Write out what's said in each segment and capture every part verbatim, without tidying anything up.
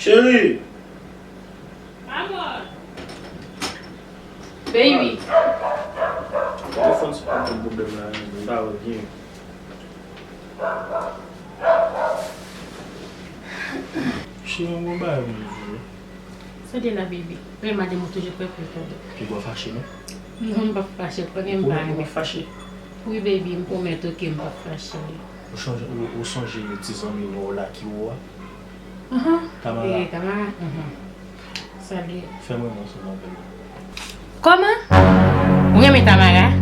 Cheri! Amor! Baby! Telefòn se pa bon pwoblèm la, m pa wè byen. Cheri, yon bon bagay pou m di w. Sa de la, baby? Wi, madanm ou toujou prè pou l tande. Piga w fache, non? Non, m p ap fache, konnen m pa renmen. Ou p ap fache? Wi, baby, m pwomèt ou ke m p ap fache. Ou chonje, ou, ou sonje ti zanmi nou la ki ou a? Ahan. Tamara. Eh, Tamara. Mhm. Salye. Fè mwen menm ansanm avè l. Kòman? Ou renmen Tamara?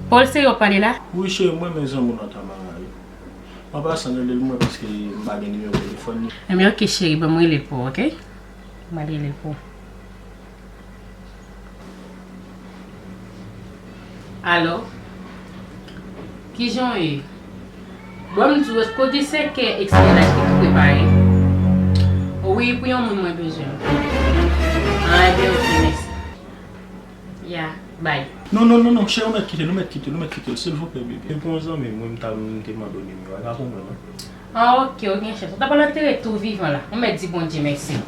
Paul, se yo pale la? Wi, cheri, mwen renmen zanmi w nan Tamara, wi. An pasan, rele l mwen paske m pa gen nimewo telefòn li. Enben, oke, cheri, ban m rele l pou ou, oke? M al rele l pou ou. Alo? Kijan w ye? Bon, m di w, èske w gen sèkèy ekstra ki prepare? Wi, pou yon moun mwen bezwen. Ah, ebyen, oke, mèsi. Ya, bay. Non, non, non, non, cheri, ou mèt kite l, ou mèt kite l, ou mèt kite l, silvouplè, bebe. Se pou yon zanmi m, wi, m ta, m te mande w nimewo a, ou ka konprann, non? Ah, oke, ou gen chans. Ou ta pral antere tou vivan la. Ou mèt di Bondye mèsi.